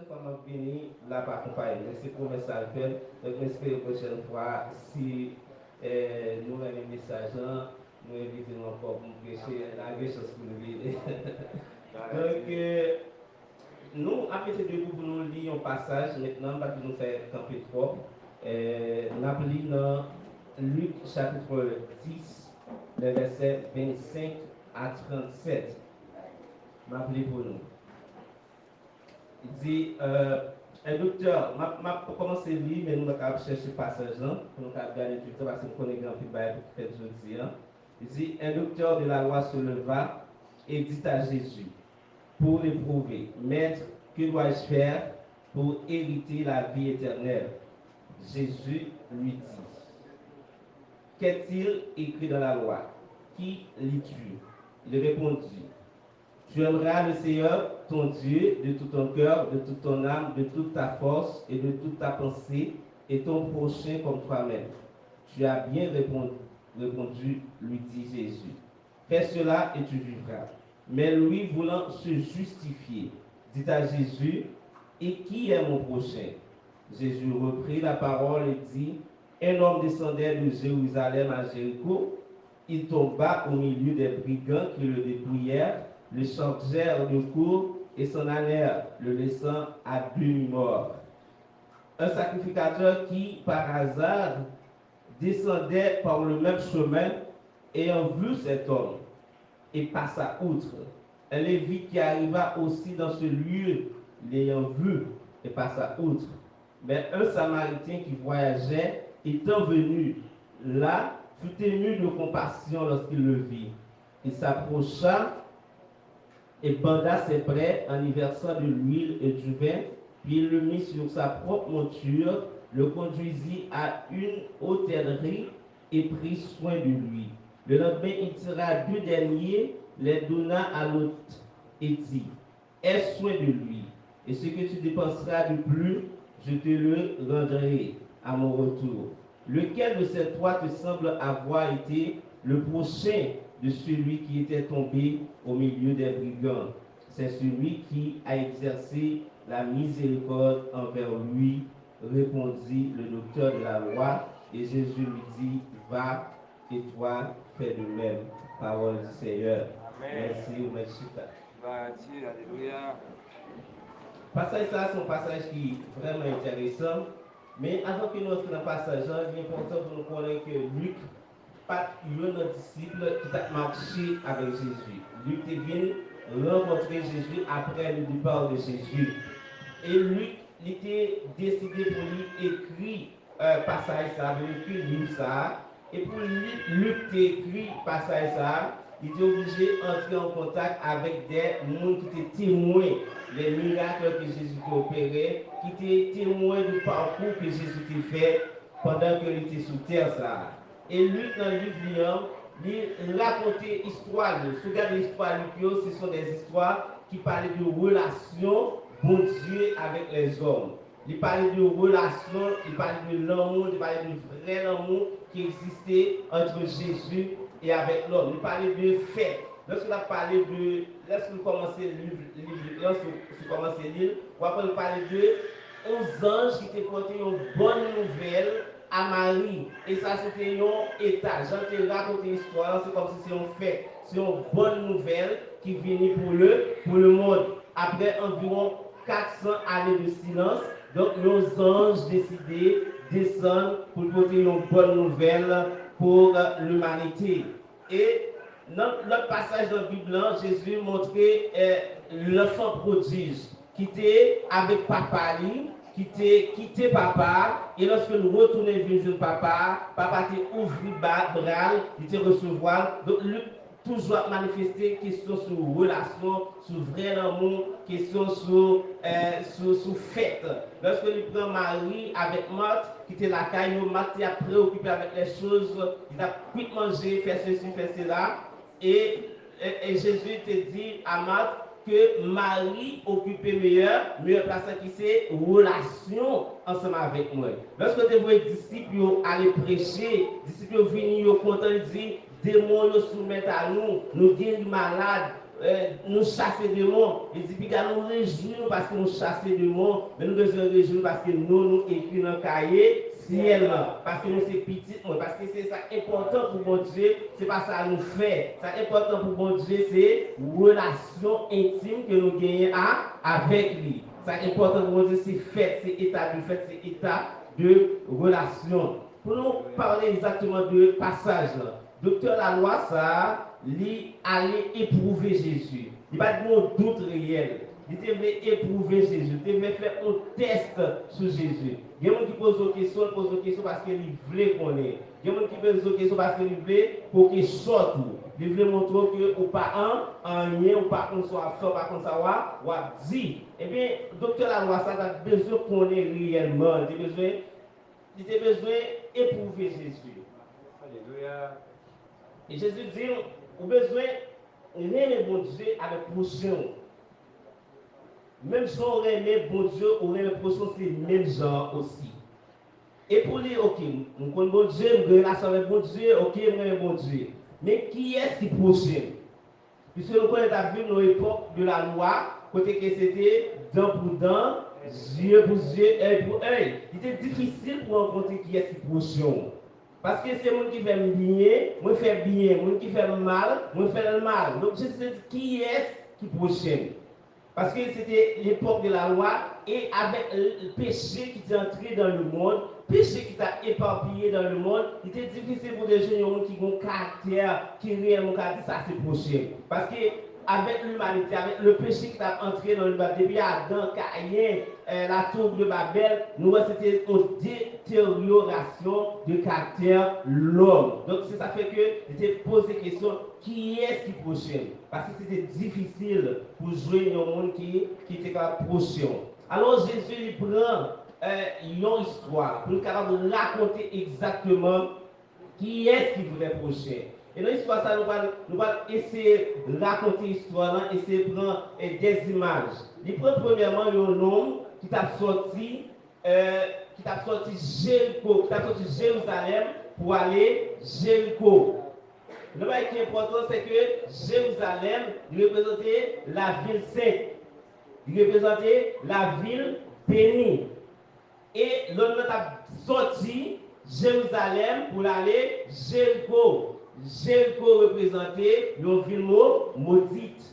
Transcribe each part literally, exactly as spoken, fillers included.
Fwa m ap vini, l ap akonpaye m. Men se pwomès sa l fè m. Donk, m espere pwochèn fwa, si eh, nou renmen mesaj lan, nou envite nou ankò pou nou preche, n a gen chans pou nou vini. Donk, eh, nou ap mete debou pou nou li yon pasaj mentnan, m pa t vle nou fè kanpe twòp. Eh, n ap li nan Lik chapit dis, le vèsè vennsenk a trannsèt. M ap li pou nou. Li di, euh, un docteur, m ap, m ap kòmanse li, men nou ka ap chèche pasaj lan, pou nou ka ap gade tout tan, paske m konnen gen anpil bagay pou fèt jodi a. Il dit, un docteur de la loi se leva et dit à Jésus, pour l'éprouver, Maître, que dois-je faire pour hériter la vie éternelle? Jésus lui dit, qu'est-il écrit dans la loi? Qui lis-tu? Il répondit, Tu aimeras le Seigneur, ton Dieu, de tout ton cœur, de toute ton âme, de toute ta force et de toute ta pensée, et ton prochain comme toi-même. Tu as bien répon- répondu, lui dit Jésus. Fais cela et tu vivras. Mais lui, voulant se justifier, dit à Jésus, Et qui est mon prochain? Jésus reprit la parole et dit, Un homme descendait de Jérusalem à Jéricho. Il tomba au milieu des brigands qui le dépouillèrent, le chargèrent de coups et s'en allèrent, le laissant à demi-mort. Un sacrificateur qui, par hasard, descendait par le même chemin, ayant vu cet homme, et passa outre. Un Lévite qui arriva aussi dans ce lieu, l'ayant vu, et passa outre. Mais un Samaritain qui voyageait, étant venu là, fut ému de compassion lorsqu'il le vit. Il s'approcha et banda ses plaies en y versant de l'huile et du vin, puis il le mit sur sa propre monture, le conduisit à une hôtellerie et prit soin de lui. Le lendemain, il tira deux deniers, les donna à l'hôte et dit, Aie soin de lui, et ce que tu dépenseras de plus, je te le rendrai à mon retour. Lequel de ces trois te semble avoir été le prochain de celui qui était tombé au milieu des brigands? C'est celui qui a exercé la miséricorde envers lui, répondit le docteur de la loi, et Jésus lui dit, Va, et toi, fais de même. Parole du Seigneur. Amen. Mèsi, ou mèt chita. Gloire à Dieu, alléluia. Pasaj sa a se yon pasaj ki vrèman enteresan. Men avan ke nou antre nan pasaj la, li enpòtan pou nou konnen ke Lik pa t youn nan disip ki t ap mache avèk Jezi. Lik te vin rankontre Jezi apre le départ de Jésus. E Lik, li te deside pou li ekri eh, pasaj sa a, pou l ekri liv sa a. E pou li, Lik te ekri pasaj sa a, li te oblije antre an kontak avèk de moun ki te temwen de mirak ke Jezi te opere, ki te temwen de pakou ke Jezi te fè pandan ke li te sou tè sa a. E Lik, nan liv li an, li rakonte istwa li. Si w gade istwa Lik yo, se son de istwa ki pale de relasyon Bondye avèk lèzòm. Li pale de relasyon, li pale de lanmou, li pale de vrè lanmou ki egziste ant Jezi e avèk lòm. Li pale de fèt. Lèske l ap pale de, lèske l kòmanse liv, liv Lik lan, si w kòmanse li l, w ap wè l pale de yon zanj ki te pote yon bòn nouvèl a Mari. E sa se te yon eta. Jan l te rakonte istwa an, se kòmsi se yon fèt. Se yon bòn nouvèl ki vini pou le, pou lemonn. Apre anviwon kat san ane de silans, donk, yon zanj deside desann pou l pote yon bòn nouvèl pou, euh, limanite. E nan lòt pasaj nan Bib lan, Jezi montre, eh, l'enfant prodige ki te avèk papa li, ki te kite papa a, e lòske l retounen vin jwenn papa a, papa te ouvri ba, bra l, li te resevwa l. Donk, Lik toujou ap manifeste kesyon sou relasyon, sou vrè lanmou, kesyon sou, eh, sou, sou fèt. Lòske li pran Mari avèk Mat, ki te lakay yo, Mat te ap preokipe avèk lè choz, li t ap kwit manje, fè sesi, fè sela. E, e, e Jezi te di a Mat ke Mari okipe meyè, meyè plas la ki se relasyon ansanm avèk mwen. Lòske te voye disip yo ale preche, disip yo vini, yo kontan, li di, demon yo soumèt a nou, nou geri malad, Eh, nou chase demon. Li di, piga nou rejwi nou paske nou chase demon, men nou bezwen rejwi nou paske non nou ekri nan kaye syèl lan. Paske nou se pitit mwen. Paske se sa enpòtan pou Bondye, se pa sa nou fè. Sa enpòtan pou Bondye, se relasyon entim ke nou genyen a, avèk li. Sa enpòtan pou Bondye, se fèt, se eta de fèt, se eta de relasyon. Pou nou pale egzakteman de pasaj lan, doktè lalwa sa a, li ale epwouve Jezi. Li pa t gen yon dout reyèl. Li te vle epwouve Jezi. Li te vle fè yon tès sou Jezi. Gen moun ki poze w kesyon, l poze w kesyon paske li vle konnen. Gen moun ki poze w kesyon paske li vle koke sòt ou. Li vle montre w ke ou pa an, anyen, ou pa konn sa w ap fè, ou pa konn sa w a, w ap di. Ebyen, doktè lalwa sa ta bezwen konnen reyèlman. Li te bezwen Li te bezwen epwouve Jezi. Alelouya. E Jezi di l, ou bezwen renmen Bondye avèk pwochen w. Menm jan w renmen Bondye, ou renmen pwochen w, se menm jan an osi. E pou li, oke, m konn Bondye, m gen relasyon avèk Bondye, oke, m renmen Bondye. Men kiyès ki pwochen m? Piske nou konnen n ap viv nan yon epòk de la lwa, kote ke se te dan pou dan, zye pou zye, èy pou èy. Li te difisil pou rankontre kiyès ki pwochen w. Paske se moun ki fè m byen, mwen fè byen. Moun ki fè m mal, mwen fè l mal. Donk, Jezi te di, kiyès ki pwochen m? Paske se te lepòk de la lwa, e avèk l-, peche ki te antre dans le monde, peche ki t ap epapiye dans le monde, li te difisil pou te jwenn yon moun ki gen yon karaktè, ki reyèlman ka di sa se pwochen. Paske avèk limanite, avèk le peche ki t ap antre dans le monde, depi Adan, Kayen, eh, la tour de Babèl, nou wè se te yon deteryorasyon de karaktè lòm. Donk, se sa fè ke li te poze kesyon, kiyès ki pwochen m? Paske se te difisil pou jwenn yon moun ki, ki te ka pwoche w. Alò, Jezi li pran, eh, yon istwa pou l kapab rakonte egzakteman kiyès ki vrè pwochen. E nan istwa sa, nou pral, nou pral eseye rakonte istwa lan, eseye pran, eh, dèzimaj. Li pran premyèman yon nonm ki t ap sòti eh, ki t ap sòti Jeriko, ki t ap sòti Jerizalèm pou ale Jeriko. Yon bagay ki enpòtan, se ke Jerizalèm, li reprezante lavil sent. Li reprezante lavil beni. E lòm nan t ap sòti Jerizalèm pou l ale Jeriko. Jeriko reprezante yon vil mo-, modit.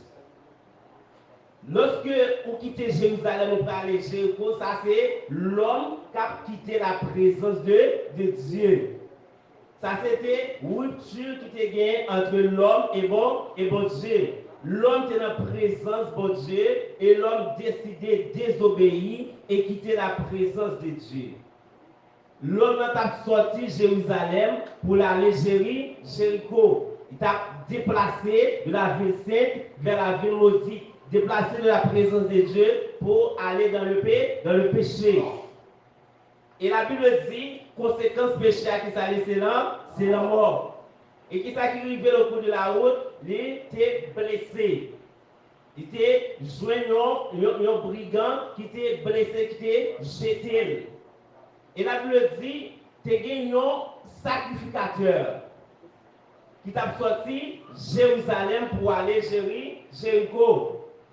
Lòske ou kite Jerizalèm, ou prale Jeriko, sa se lòm k ap kite la prezans de, de Dye. Sa se te ripti ki te genyen ant lòm e bon, e Bondye. Lòm te nan prezans Bondye e lòm deside dezobeyi e kite la prezans de Dye. Lòm nan t ap sòti Jerizalèm pou l ale Jeri-, Jeriko. Li t ap deplase de la ville sainte vers la ville maudite, deplase de la présence de Dieu pour aller dans le pé-, dans le péché. E Labib di, konsekans peche a, ki sa li se lan-, se lanmò. E ki sa ki rive l o kou de la wout? Li te blese. Li te jwenn yon, yon, yon brigan ki te blese, ki te jete l. E Labib di, te gen yon sakrifikatè ki t ap sòti Jerizalèm pou ale Jeri-, Jeriko.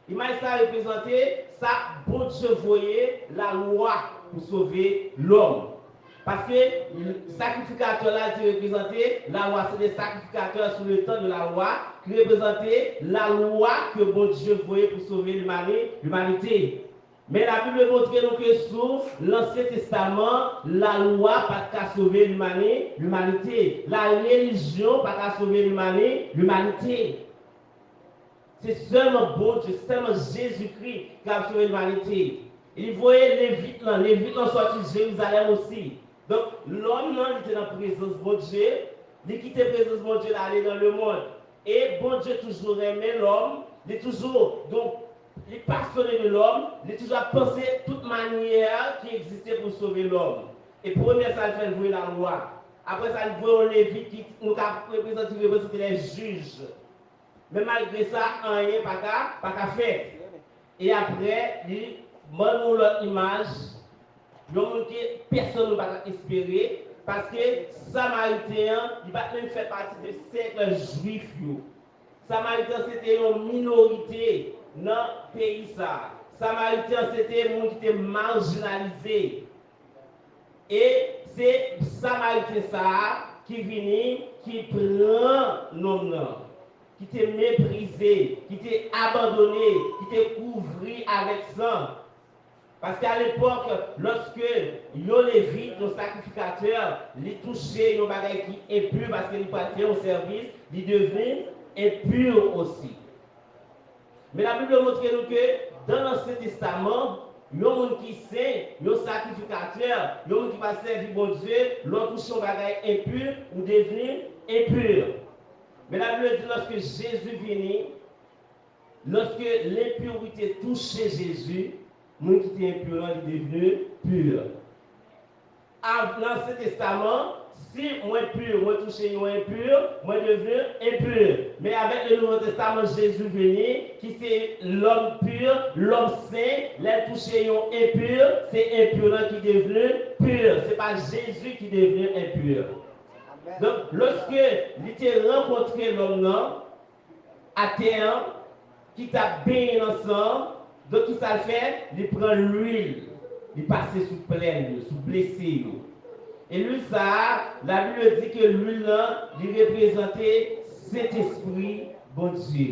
Imaj sa reprezante sa Bondye voye lalwa pou sove lòm. Paske sakrifikatè la te reprezante lalwa, se te sakrifikatè sou le tan de lalwa, ki reprezante lalwa ke Bondye voye pou sove limani-, limanite. Men Labib montre nou ke sou Lansyen Testaman, lalwa pa t ka sove limani-, limanite. La relijyon pa ka sove limani-, limanite. Se sèlman Bondye, sèlman Jezikri ki ka sove limanite. E li voye Levit lan. Levit lan sòti Jerizalèm osi. Donk, lòm nan, li te nan prezans Bondye. Li kite prezans Bondye la ale nan lemonn. E Bondye toujou renmen lòm. Li toujou, donk, li pasyone de lòm. Li toujou ap panse tout manyè ki egziste pou sove lòm. E premyè sa l fè, l voye lalwa. Apre sa, l voye yon Levit ki nou ka reprezante, reprezante lè jij. Men malgre sa, anyen pa ka, pa ka fèt. E apre, li ban nou lòt imaj, yon moun ke pèsonn nou pa t ap espere, paske Samariten an, li pa t menm fè pati de sèk jwif yo. Samariten se te yon minorite nan peyi sa a. Samariten se te moun ki te majinalize. E se Samariten sa a ki vini, ki pran nonm nan, ki te meprize, ki te abandone, ki te kouvri avèk san. Paske alepòk, lòske yon Levit, yon sakrifikatè, li touche yon bagay ki enpi, paske li pral fè yon sèvis, li devni enpi osi. Men Labib montre nou ke dan Ansyen Testaman, yon moun ki sen, yon sakrifikatè, yon moun ki pral sèvi Bondye, lè w touche yon bagay enpi, ou devni enpi. Men Labib di lòske Jezi vini, lòske lenpirite touche Jezi, moun ki te enpi lan, li devni pi. Nan Ansyen Testaman, si mwen pi, mwen touche yon enpi, mwen devni enpi. Men avèk le Nouvo Testaman, Jezi vini, ki se lòm pi, lòm sen, lè l touche yon enpi, se enpi lan ki devni pi. Se pa Jezi ki devni enpi. Donk, lòske li te rankontre lòm nan, atè an, ki t ap benyen nan san an. Donk, ki sa l fè? Li pran lwil, li pase sou plè yo, sou blese yo. E lwil sa a, Labib di ke lwil lan, li reprezante Sentespri Bondye.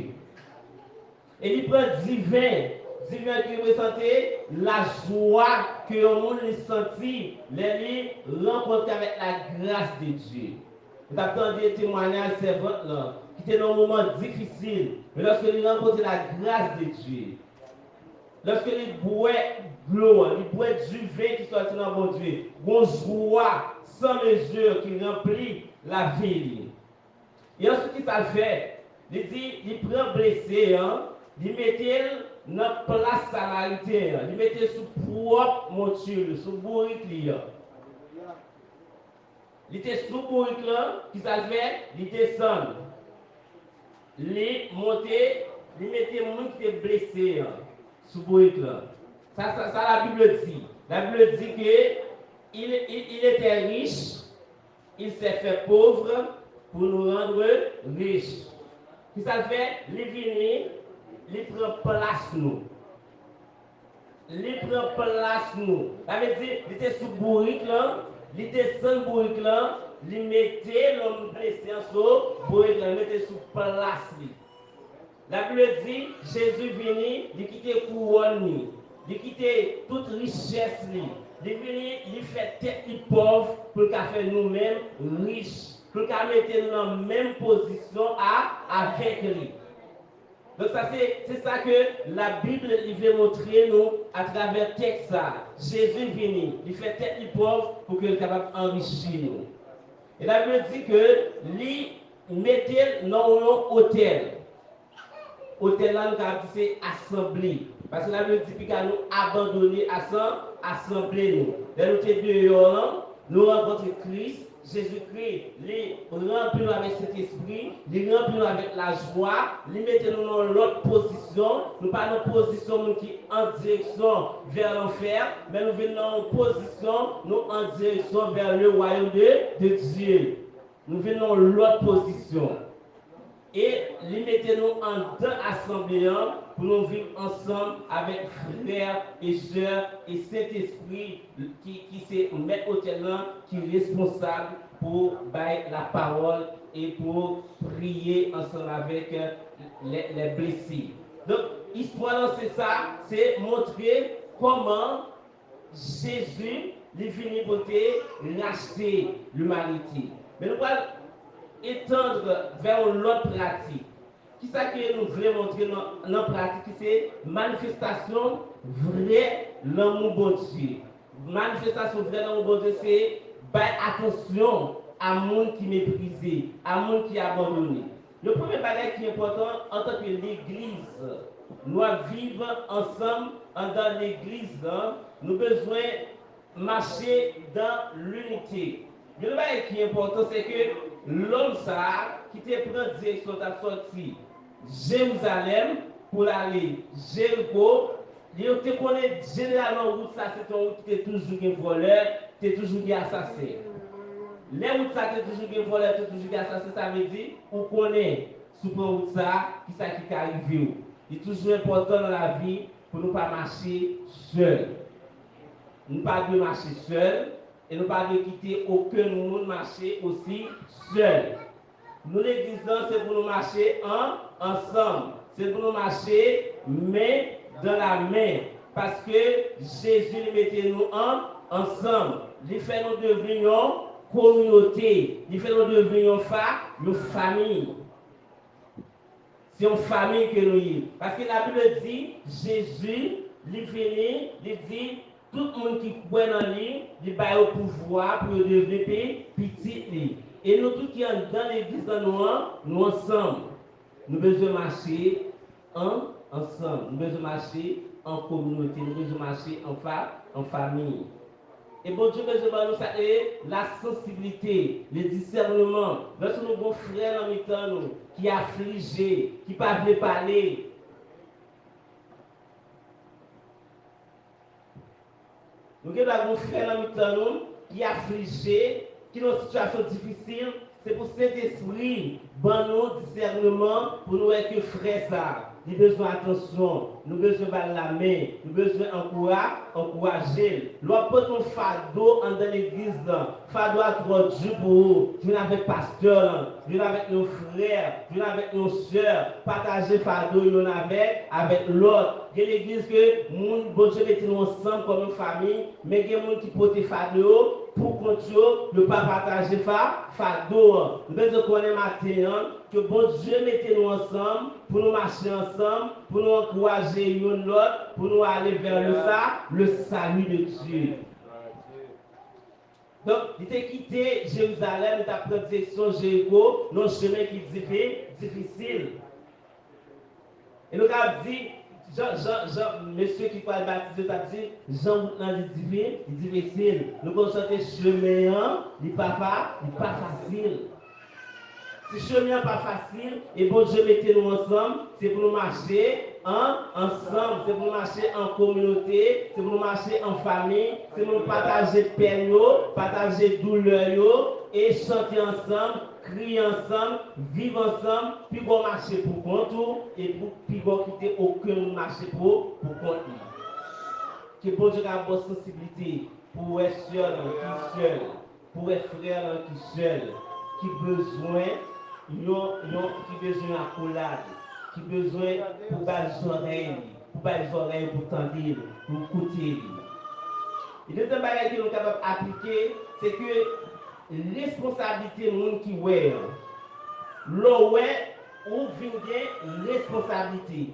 E li pran diven, diven ki reprezante lajwa ke yon moun li santi lè li rankontre avèk lagras de Dye. Nou t ap tande temwayaj sèvant lan, ki te nan yon moman difisil, men lòske li rankontre lagras de Dye, lòske li bwè dlo an, li bwè diven ki sòti nan Bondye, gon jwa san mezi ki ranpli lavi li. E answit, ki sa l fè? Li di, li pran blese an, li mete l nan plas Samariten an, li mete l sou pwòp monti li, sou bourik li an. Li te sou bourik lan, ki sa l fè? Li desann. Li monte, li mete moun ki te blese an sou bourik lan. Sa, sa, sa Labib di. Labib di ke il, il, il était riche, il s'est fait pauvre pour nous rendre riches. Ki sa l fè? Li vini, li pran plas nou. Li pran plas nou. Sa vle di, li te sou bourik lan, li desann bourik lan, li mete lòm blese an sou bourik lan, li mete sou plas li. Labib di, Jezi vini, li kite kouwòn li, li kite tout richès li. Li vini, li fè tèt li pòv pou l ka fè nou menm rich, pou l ka mete n nan menm pozisyon a, avèk li. Donk sa se, se sa ke Labib li vle montre nou atravè tèks sa. Jezi vini, li fè tèt li pòv pou ke l kapab anrichi nou. E Labib di ke li mete l nan yon otèl. Otèl la, nou kapab di se asanble. Paske Labib di pika nou abandone asan, asanble nou. Lè nou te deyò an, nou rankontre Kris, Jezikri, li ranpli nou avèk Sentespri, li ranpli nou avèk lajwa, li mete nou nan yon lòt pozisyon. Nou pa nan pozisyon moun ki an direksyon vè lanfè, men nou vin nan yon pozisyon, nou an direksyon vè le wayòm de, de Dye. Nou vin nan yon lòt pozisyon. E li mete nou anndan asanble an pou nou viv ansanm avèk frè e sè e Sentespri ki, ki se mèt otèl lan, ki responsab pou bay lapawòl e pou priye ansanm avèk lè, lè blese. Donk, istwa lan se sa, se montre kòman Jezi, li vini pou l te rachte limanite. Men nou pral etandre vè yon lòt pratik. Kisa ke nou vle montre nan, nan pratik ki se manifestasyon vrè lanmou Bondye. Manifestasyon vrè lanmou Bondye se bay atansyon a moun ki meprize, a moun ki abandone. Yon premye bagay ki enpòtan antanke legliz, nou ap viv ansanm anndan legliz lan, nou bezwen mache dan linite. Yon bagay ki enpòtan, se ke lòm sa a ki te pran direksyon t ap sòti Jerizalèm pou l ale Jeriko, li te konnen jeneralman wout sa se te yon wout ki te toujou gen vòlè, te toujou gen asasen. Lè wout sa te toujou gen vòlè, te toujou gen asasen, sa vle di ou konnen Si w pran wout sa a, kisa ki ka rive w? Li toujou enpòtan nan lavi pou nou pa mache sèl. Nou pa dwe mache sèl e nou pa dwe kite okenn moun mache osi sèl. Nou legliz lan, se pou nou mache an, ansanm. Se pou nou mache men dan la men. Paske Jezi li mete nou an, ansanm. Li fè nou devni yon kominote. Li fè nou devni yon fa, yon famiy. Se yon famiy ke nou ye. Paske Labib di, Jezi, li vini, li di, tout moun ki kwè nan li, li ba yo pouvwa pou yo devni pi, pitit li. E nou tout ki anndan legliz lan nou an, nou ansanm. Nou bezwen mache an, ansanm. Nou bezwen mache an kominote. Nou bezwen mache an fa, an famiy. E Bondye bezwen ban nou sa e la sensibilite, le disèneman. Lòske nou gon frè nan mitan nou ki aflije, ki pa vle pale, nou gen dwa gon frè nan mitan nou ki aflije, ki nan yon sitiyasyon difisil, se pou Sentespri ban nou disèneman pou nou wè ke frè sa a, li bezwen atansyon, nou bezwen ba l lamen, nou bezwen ankoura-, ankouraje l. Lè w ap pote yon fado anndan legliz lan, fado a twò di pou ou, vin avèk pastè lan, vin avèk yon frè, vin avèk yon sè, pataje fado youn avèk, avèk lòt. Gen legliz ke moun, Bondye mete nou ansanm kòm yon famiy, men gen moun ki pote fado yo pou kont yo, yo pa pataje fa, fado an. Nou bezwen konnen maten an ke Bondye mete nou ansanm pou nou mache ansanm, pou nou ankouraje youn lòt, pou nou ale vè le sa, le salut de Dieu. Donk, li te kite Jerizalèm, li t ap pran direksyon Jeriko, nan yon chemen ki difi-, difisil. E nou kapab di, jan, jan, jan mesye ki pral batize yo t ap di, jan wout lan li difi-, li difisil. Nou konn chante chemen an, li pa fa-, li pa fasil. Si chemen an pa fasil, e Bondye mete nou ansanm, se pou nou mache an, ansanm, se pou nou mache an kominote, se pou nou mache an fanmi, se pou nou pataje pèn yo, pataje doulè yo, e chante ansanm, kriye ansanm, viv ansanm, pi gwo mache pou kont ou, e pou pi gwo kite okenn moun mache pou, pou kont li. Ke Bondye ka ba w sansiblite pou wè sè lan ki sèl, pou wè frè lan ki sèl, ki bezwen yon, yon, ki bezwen akolad, ki bezwen pou bay zòrèy li, pou bay zòrèy pou tande l, pou koute li. E dezyèm bagay ke nou kapab aplike, se ke responsablite moun ki wè an. Lè w wè, ou vin gen responsablite.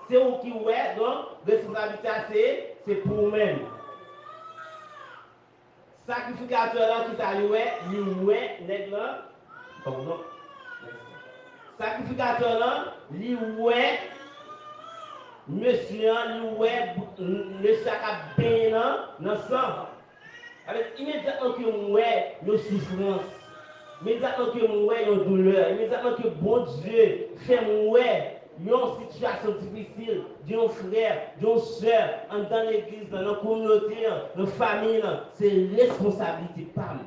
Se ou ki wè, donk, responsablite a se, se pou ou menm. Sakrifikatè lan, kisa li wè? Li wè nèg lan. Bon, non. Sakrifikatè lan, li wè mesye an, li wè mesye a k ap benyen nan, nan san. Sa vle di, imedyatman ke m wè yon soufrans, imedyatman ke m wè yon doulè, imedyatman ke Bondye fè m wè yon sitiyasyon difisil de yon frè, de yon sè, anndan legliz lan, nan kominote an, nan fanmi an, se responsablite pa m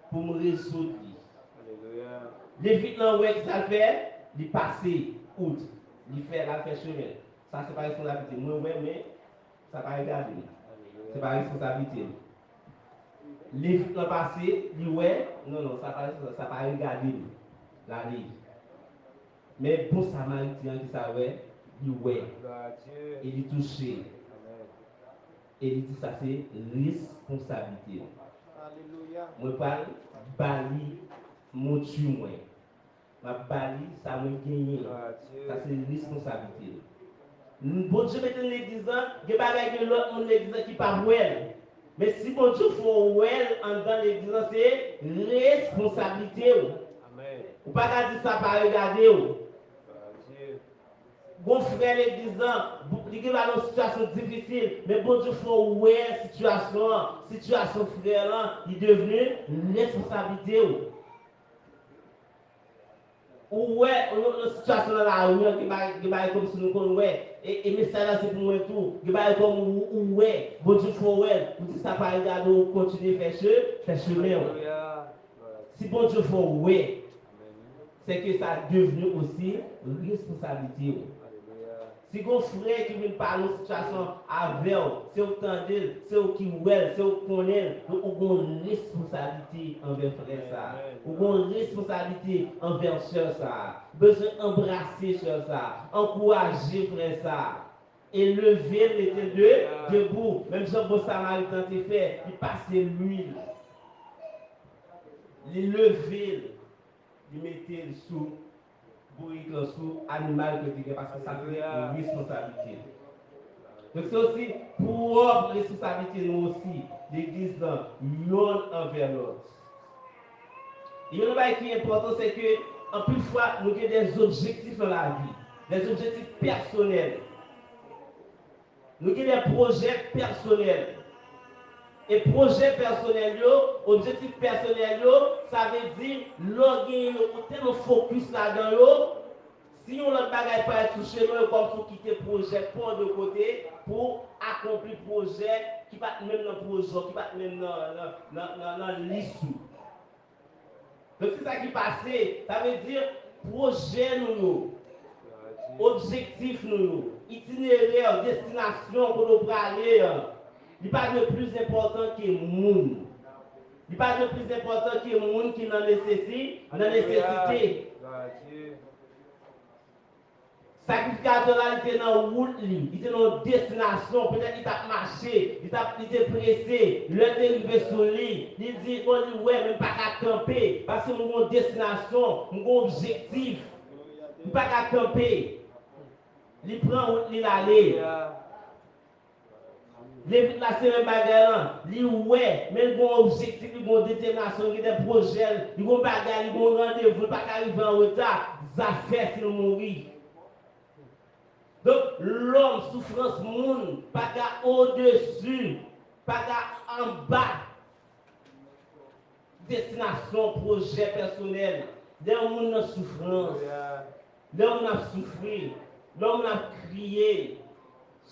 pou m rezoud li. Alelouya. Levit lan wè ki sa l fè, li pase out, li fè, l al fè chemen l. Sa se pa responsablite mwen, wè, men sa pa regade m. Se pa responsablite m. Levit lan pase, li wè, non, non, sa pa, sa pa regade m. L ale. Men bon Samariten an ki sa wè, li wè. E li touche. E li di sa se responsablite l. Mwen pral ba li monti mwen. M ap ba li sa mwen genyen. Sa se responsablite l. Bondye mete l nan legliz lan, gen bagay gen lòt moun legliz lan ki pa wè l. Men si Bondye fè w wè l anndan legliz lan, se responsablite w. Ou pa ka di sa pa regade w. Gon frè legliz lan, li gen nan yon sitiyasyon difisil, men Bondye fè w wè sitiyasyon an, sitiyasyon frè lan, li devni responsablite w. Ou wè, nan, nan sitiyasyon nan lari an, gen bagay, gen bagay kòmsi nou konn wè. E, e mesaj la se pou mwen tou. Gen bagay kòm ou, ou wè, Bondye fè w wè l. Ou di sa pa regade w, ou kontinye fè che-, fè chemen w. Si Bondye fè w wè, c'est que ça devenu aussi responsabilité w. Si gon frè ki vin pale yon sitiyasyon avè w, se ou k tande l, se ou ki wè l, se ou k konnen l, donk ou gon responsablite anvè frè sa a. Ou gon responsablite anvè sè sa a. Ou bezwen anbrase sè sa a, ankouraje frè sa a, e leve l, mete l de, debou. Menm jan bon Samaritan te fè, li pase lwil, li leve l, li mete l sou bourik lan, sou animal ke li gen, paske sa se responsablite l. Donk se osi pwòp responsablite nou osi, legliz lan, yonn anvè lòt. E yon bagay ki enpòtan, se ke anpil fwa nou gen des objectifs dans la vie, des objectifs personnels. Nou gen de pwojè pèsonèl. E pwojè pèsonèl yo, objektif pèsonèl yo, sa vle di, lè w gen yo, ou tèlman fokis ladan yo, si yon lòt bagay parèt sou chemen w, kòmsi w kite pwojè pa w de kote pou w akonpli pwojè ki pa t menm nan pwojè w, ki pa t menm nan, nan, nan, nan, nan lis ou. Donk, se sa ki pase, sa vle di pwojè nou yo, objektif nou yo, itinerè, destinasyon kote w prale an, li pa dwe plis enpòtan ke moun. Li pa dwe plis enpòtan ke moun ki nan nesesi-, nan nesesite. Sakrifikatè la, li te nan wout li, li te nan yon destinasyon, petèt li t ap mache, li t ap, li te prese, lè l te rive sou li, li di, bon, li wè, men m pa ka kanpe, paske m gen yon destinasyon, m gen yon objektif, m pa ka kanpe. Li pran wout li, l ale. Levit la se menm bagay lan. Li wè, men li gen yon objektif, li gen yon detèminasyon, li gen de pwojè, li gen yon bagay, li gen yon randevou, li pa ka rive an reta. Zafè si l mouri. Donk, lòm, soufrans moun, pa ka odesi, pa ka anba destinasyon, pwojè pèsonèl. Lè yon moun nan soufrans, lè yon moun ap soufri, lè yon moun ap kriye,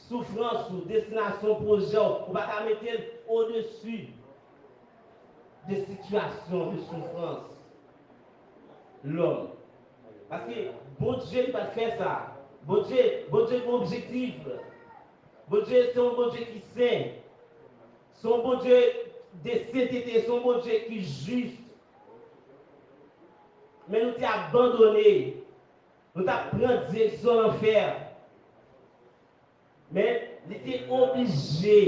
soufrans ou, destinasyon, pwojè w, ou pa ka mete l odesi de sitiyasyon, de soufrans lòm. Paske Bondye li pa t fè sa. Bondye, Bondye gen objektif. Bondye se yon Bondye ki sen. Se yon Bondye de sentete, se yon Bondye ki jis. Men nou te abandone. Nou t ap pran direksyon lanfè. Men li te oblije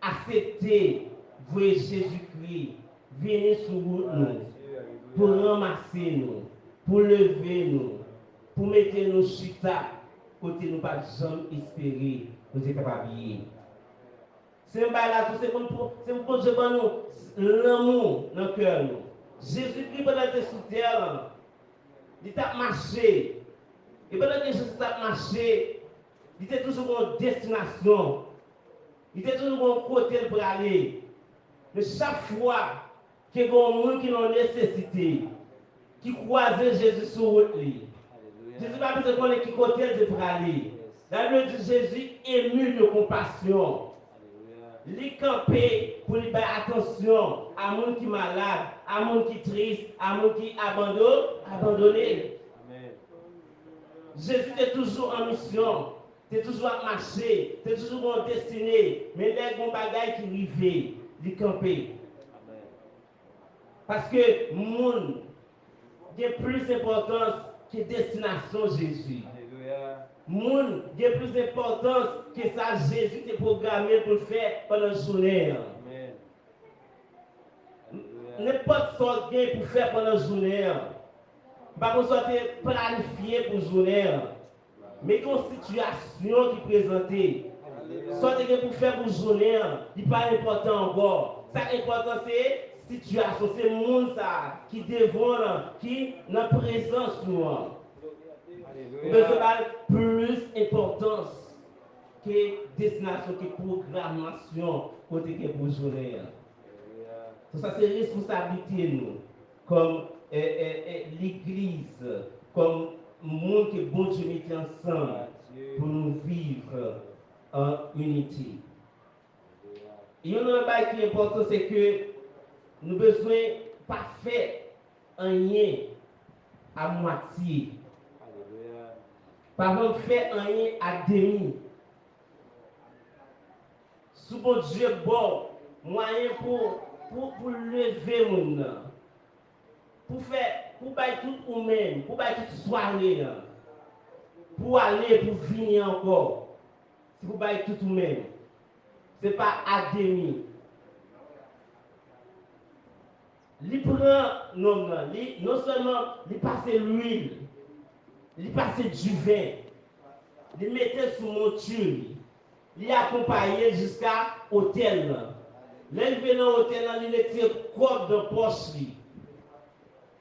aksepte voye Jezikri vini sou wout nou pou ranmase nou, pou leve nou, pou mete nou chita kote nou pa t janm espere nou te kapab ye. Se yon bagay la tou, se pou n pran, se pou Bondye ban nou lanmou nan kè nou. Jezikri, pandan l te sou tè a, li t ap mache. E pandan ke Jezi t ap mache, li te toujou gen yon destinasyon. Li te toujou gen yon kote l prale. Men chak fwa ke gen yon moun ki nan nesesite, ki kwaze Jezi sou wout li, Jezi pa bezwen konnen ki kote l te prale. Labib di Jezi emu de konpasyon. Li kanpe pou li bay atansyon a moun ki malad, a moun ki tris, a moun ki abando-, abandone. Jezi te toujou an misyon, te toujou ap mache, te toujou gen yon destine, men lè gen yon bagay ki rive, li kanpe. Paske moun gen plis enpòtans ke destinasyon Jezi. Moun gen plis enpòtans ke sa Jezi te pwograme pou l fè pandan jounen an. Nenpòt sa w gen pou fè pandan jounen an, m pa konn sa w te planifye pou jounen an, men gen yon sitiyasyon ki prezante. Sa w te gen pou fè pou jounen an, li pa enpòtan ankò. Sa k enpòtan se sitiyasyon, se moun sa a ki devan w lan, ki nan prezans nou an. Ou bezwen ba l plis enpòtans ke destinasyon, ke pwogramasyon kote gen pou jounen an. So, sa se responsablite nou kòm, eh, eh, eh, legliz, kòm moun ke Bondye mete ansanm pou nou viv an inite. Youn nan bagay ki enpòtan, se ke nou bezwen pa fè anyen a mwatye. Pa janm fè anyen a demi. Si Bondye ba w mwayen pou, pou, pou leve moun nan, pou fè, pou bay tout ou menm, pou bay tout sware an, pou ale, pou vini ankò, si pou bay tout ou menm, se pa a demi. Li pran nonm nan, li, non sèlman li pase lwil, li pase diven, li mete sou monti li, li akonpaye l jiska otèl lan. Lè l rive nan otèl lan, li retire kòb nan pòch li.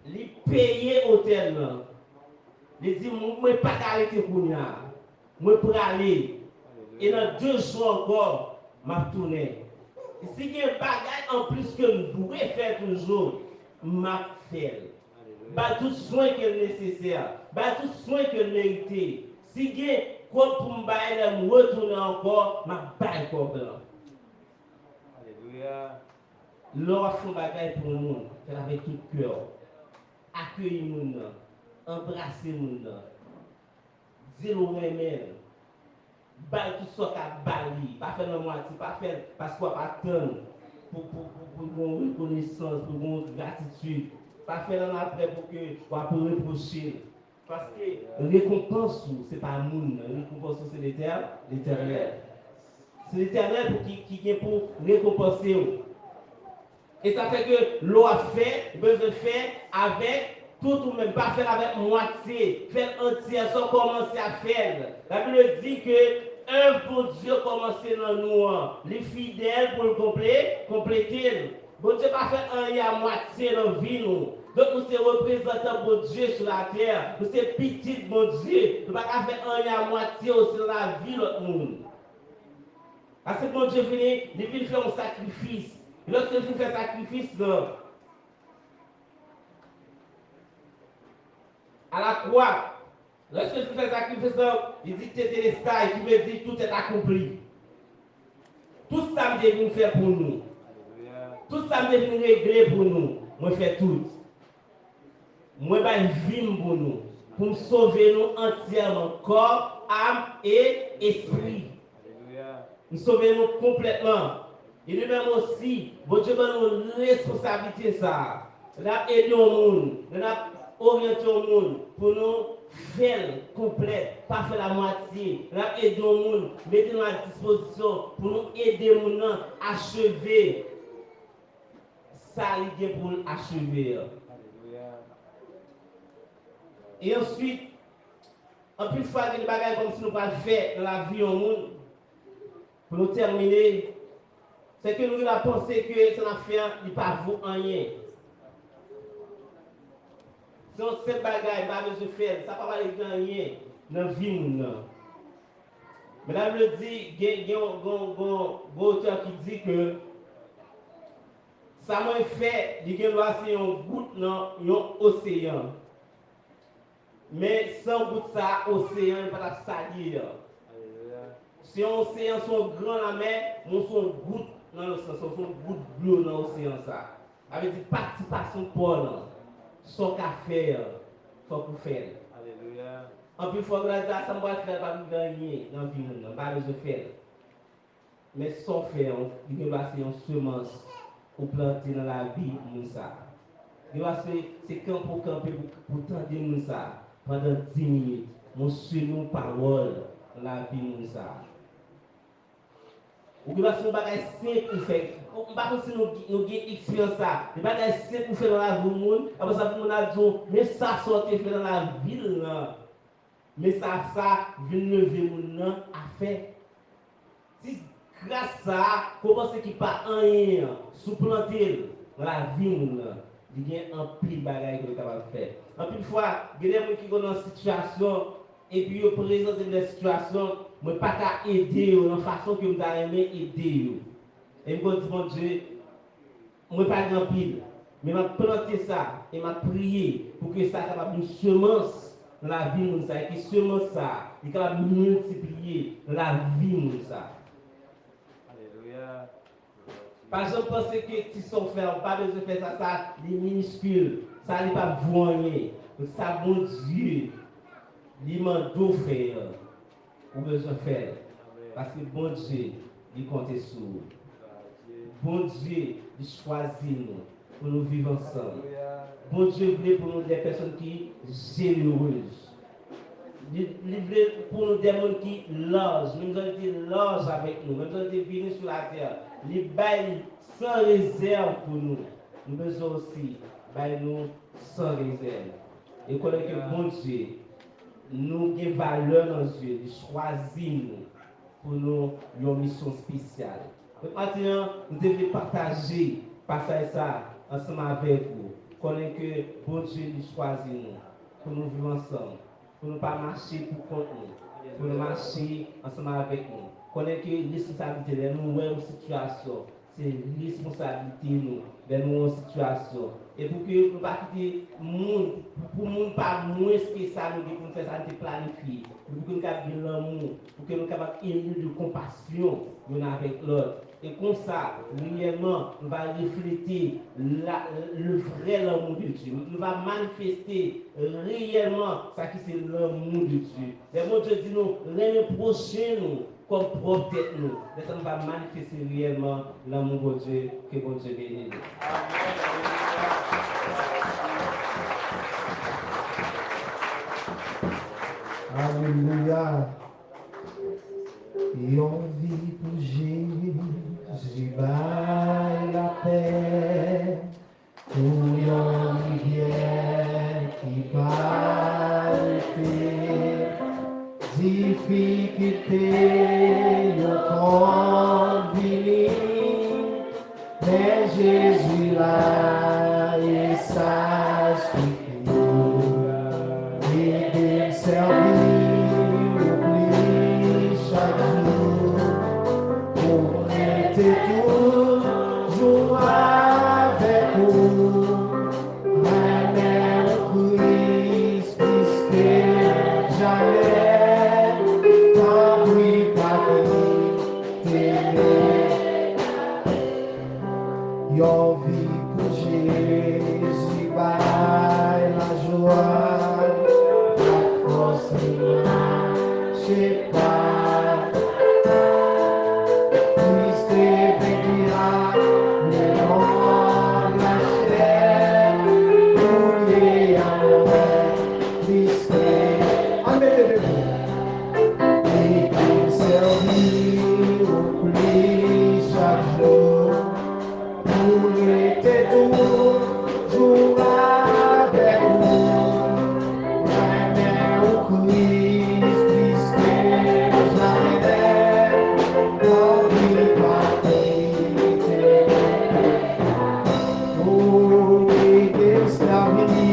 Li peye otèl lan. Li di, "Mwen, mwen pa ka rete kounye a. Mwen prale. E nan de jou ankò, m ap tounen." Si gen bagay anplis ke m dwe fè toujou, m ap fè l. Ba l tout swen ke l nesesè. Ba l tout swen ke l merite. Si gen kòb pou m bay lè m retounen ankò, m ap bay kòb lan. Alelouya. Lè w ap fè yon bagay pou yon moun, fè l avèk tout kè w. Akeyi moun nan, anbrase moun nan, di l ou renmen l, ba l tout sa w ka ba li, pa fè l an mwatye, pa fè l paske w ap atann pou, pou, pou, pou gen yon rekonesans, pou gen yon gratitid. Pa fè l annapre pou ke w ap repwoche l. Paske rekonpans ou, se pa moun nan. Rekonpans ou, se Letè-, Letènèl. Se Letènèl pou ki, ki gen pou rekonpanse w. E sa fè ke lè w ap fè, ou bezwen fè avèk tout ou menm. Pa fè l avèk mwatye. Fè l antyè, san w kòmanse a fè l. Labib di ke èv Bondye kòmanse nan nou an, li fidèl pou l konple-, konplete l. Bondye pa fè anyen a mwatye nan vi nou. Donk, nou se reprezantan Bondye sou latè. Nou se pitit Bondye. Nou pa ka fè anyen a mwatye osi nan lavi lòt moun. Paske Bondye vini, li vin fè yon sakrifis. E lòske l fin fè sakrifis lan, a la kwa, lòske l fin fè sakrifis lan, li di tetelestai, ki vle di tout est accompli. Tout sa m te vin fè pou nou, tout sa m te vin regle pou nou, mwen fè tout. Mwen bay vi m pou nou, pou m sove nou antyèman, kò, am e espri. M sove nou konplètman. E nou menm osi, Bondye ban nou responsablite sa a. Lè n ap ede yon moun, lè n ap oryante yon moun pou nou fè l konplè, pa fè l amwatye. Lè n ap ede yon moun, mete nou a dispozisyon pou nou ede moun nan acheve sa li gen pou l acheve an. E answit, anpil fwa, gen de bagay kòmsi nou pral fè nan lavi yon moun, pou nou tèmine, se ke nou rive a panse ke sa n ap fè an, li pa vo anyen. Se yon senp bagay, m pa bezwen fè l, sa pa pral regle anyen nan vi moun nan. Men Labib di, gen, gen, gen, gen, gen otè ki di ke sa mwen fè, li gen dwa se yon gout nan yon oseyan. Men san gout sa a, oseyan an pa t ap salye an. Se yon oseyan, se yon gran lanmè, men se yon gout nan oseyan, se yon gout dlo nan oseyan sa a. Sa vle di, patisipasyon pa w nan sa w ka fè an, fòk ou fè l. Alelouya. Anpil fwa, nou ta di, "A, sa m pral fè a, pa rive anyen nan vi moun nan, m pa bezwen fè l." Men sa w fè an, li gen dwa se yon semans ou plante nan lavi moun sa a. Gen dwa se, se kanpe w kanpe pou, pou tande moun sa a pandan dis minit, men w semen yon pawòl nan lavi moun sa a. Ou gen dwa se yon bagay senp ou fè. M pa konn si nou, nou gen eksperyans sa. Yon bagay senp ou fè nan lavi yon moun, apre sa pou moun nan di w, "Men sa, sa w te fè nan lavi l lan." Men sa, sa vin leve moun nan a fè. Ti gras sa a, ke w panse ki pa anyen an, si w plante l nan lavi moun nan, li gen anpil bagay ke l kapab fè. Anpil fwa, gen de moun ki konn nan sitiyasyon, epi yo prezante m de sitiyasyon, mwen pa ka ede yo nan fason ke m ta renmen ede yo. E m konn di Bondye, mwen pa gen anpil, men m ap plante sa, e m ap priye pou ke sa kapab yon semans nan lavi moun sa, e ke semans sa, li kapab miltipliye nan lavi moun sa. Alelouya. Pa janm panse ke ti sa w fè a, ou pa bezwen fè sa, sa li miniskil, sa li p ap vo anyen. Sa Bondye li mande w fè an, ou bezwen fè l. Paske Bondye, li konte sou ou. Bondye, li chwazi nou pou nou viv ansanm. Bondye vle pou nou de pèsonn ki jenerez. Li, li vle pou nou de moun ki laj. Menm jan li te laj avèk nou, menm jan li te vini sou latè, li bay san rezèv pou nou. Nou bezwen osi bay nou san rezèv. E konnen ke Bondye, nou gen valè nan zye li, chwazi nou pou nou yon misyon espesyal. Donk, maten an, nou te vle pataje pasaj sa ansanm avèk ou. Konnen ke Bondye, li chwazi nou pou nou viv ansanm, pou nou pa mache pou kont nou, pou nou mache ansanm avèk nou. Konnen ke responsablite, lè nou wè yon sitiyasyon, se responsablite nou lè nou yon sitiyasyon. E pou ke nou pa kite moun, pou moun pa mwens ke sa nou gen pou nou fè, sa nou te planifye. Pou ke nou kapab gen lanmou, pou ke nou kapab eme de konpasyon youn avèk lòt. E konsa, reyèlman, nou va reflete la, le vrè lanmou de Dye. Nou va manifeste reyèlman sa ki se lanmou de Dye. Lè Bondye di nou renmen pwochen nou kòm pwòp tèt nou, lè sa nou va manifeste reyèlman lanmou Bondye. Ke Bondye beni nou. Alelouya. Yon vi pou Jezi bay lapè. Kou yon rivyè ki pa rete, difikilte yo konn vini, men Jezi la e sa sifi. Ede m sèvi ou plis chak jou, pou m rete toujou avèk ou. Renmen ou Kris plis ke jamè, tanpri pa kite m. Yon vi pou Jezi bay lajwa ak fòs li mache pa. Kris te venki a lemò lachè, pou l ye a mwen plis ke. Ann mete debout. Li pou sèvi ou plis chak jou. Pou rete toujou avèk ou. Renmen ou Kris plis ke jamè. Tanpri pa kite m. Ou ede m sèvi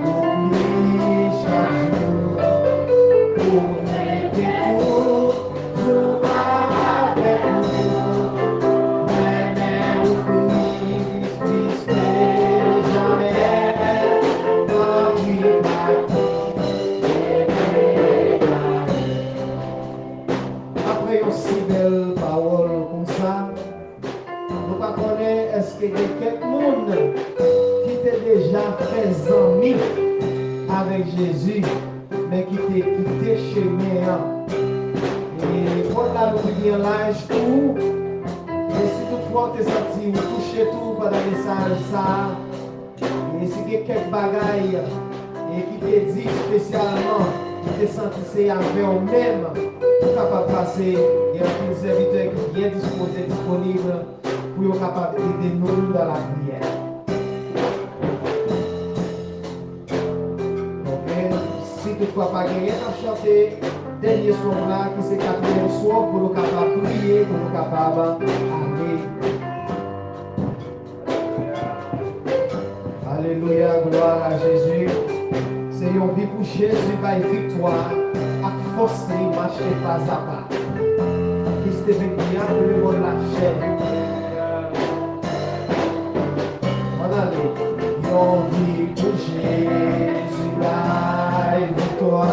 ou plis chak jou. Pou rete tou Jou avèk ou, renmen ou Kris plis ke jamè, tanpri pa kite m egare. Apre yon si bèl pawòl konsa, nou pa konnen èske gen kèk moun ki te deja fè zanmi avèk Jezi, men ki te kite chemen an. E pwòp la nou te gen laj tou. E si toutfwa w te santi ou touche tou pandan mesaj sa a, e si gen kèk bagay e ki te di espesyalman, ou te santi se avè w menm, ou kapab pase, gen anpil sèvitè ki byen dispoze, disponib pou yo kapab ede nou nan lapriyè. Oke. Si toutfwa pa genyen, n ap chante dènye song la, ki se katriyèm song, pou nou kapab priye, pou nou kapab ale. Alelouya, glwa a Jezi. Se yon vi pou Jezi bay viktwa ak fòs li mache pa a pa. Kris te vin byen pou lemonn lachè. Ann ale. Yon vi pou Jezi bay viktwa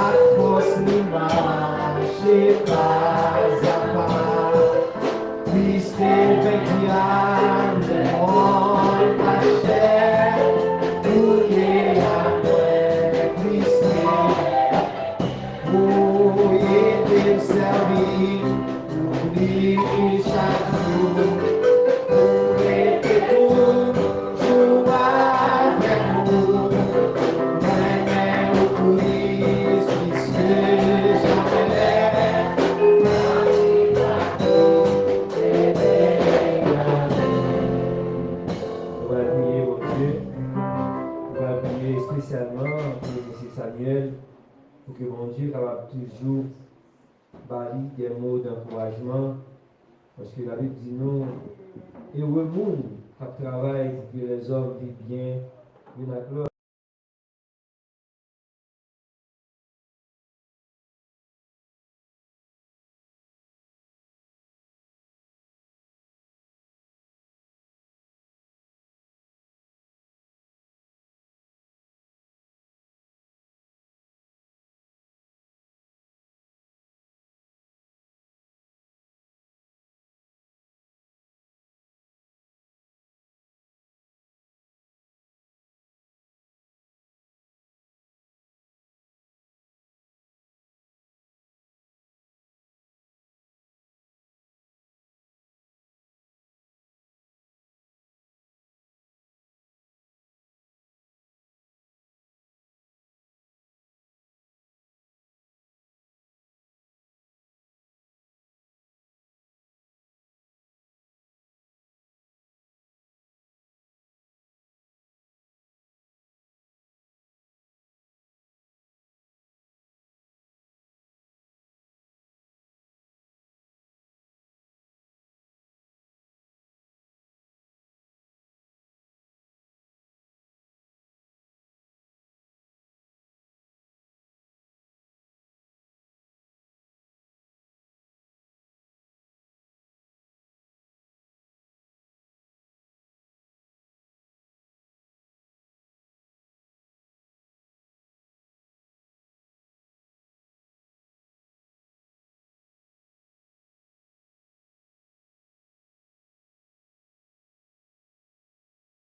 ak fòs li mache pa a pa. Kris te venki a lemonn lachè. Pou l ye Chak jou, pou rete toujou avèk ou. Mwen menm, Kris, piske jamè. Nou pral priye Bondye. Nou pral priye espesyalman pou mesye Samuel, pou ke Bondye kapab toujou ba li de mo d'ankourajman, paske Labib di nou, ewe moun k ap travay pou ke lèzòm viv byen youn ak lòt.